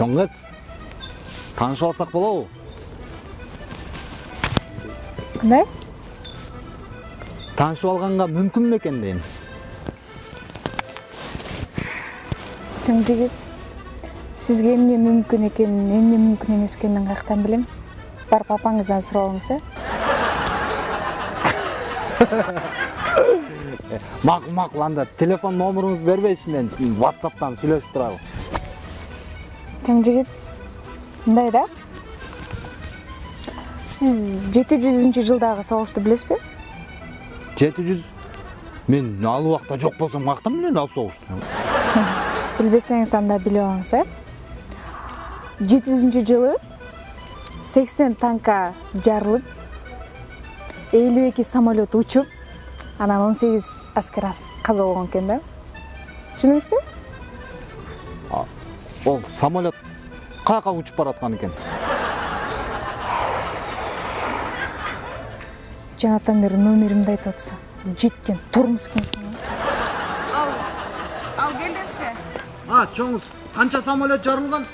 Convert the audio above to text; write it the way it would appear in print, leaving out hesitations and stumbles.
Чоң кыз, таанышып алсак болобу? Кандай? Таанышып алганга мүмкүн бекен дейм. Чоң жигит, сизге эмне мүмкүн экенин, эмне мүмкүн эмес экенин мен каяктан билем? Барып апаңыздан сурап алыңыз, э? Макул, макул, анда телефон номеруңузду бербейсизби, мен WhatsApp'тан сүйлөшүп туралы. Чоң жигит, мындай да. Сиз 700-жылдагы согушту билесизби? 700, мен ал убакта жок болсом, каяктан билем ал согушту? Билбесеңиз, анда билип алыңыз, э? 700-жылы 80 танка жарылып, 52 самолет учуп, анан 18 аскер каза болгон экен да. Түшүндүңүзбү? Ол самолет каяка учуп бараткан экен? Жанатан бери номеримди айтып атса, жеткен тормоз экенсиң. Ал, ал келдиңизби? А, чоңуз, канча самолет жарылган?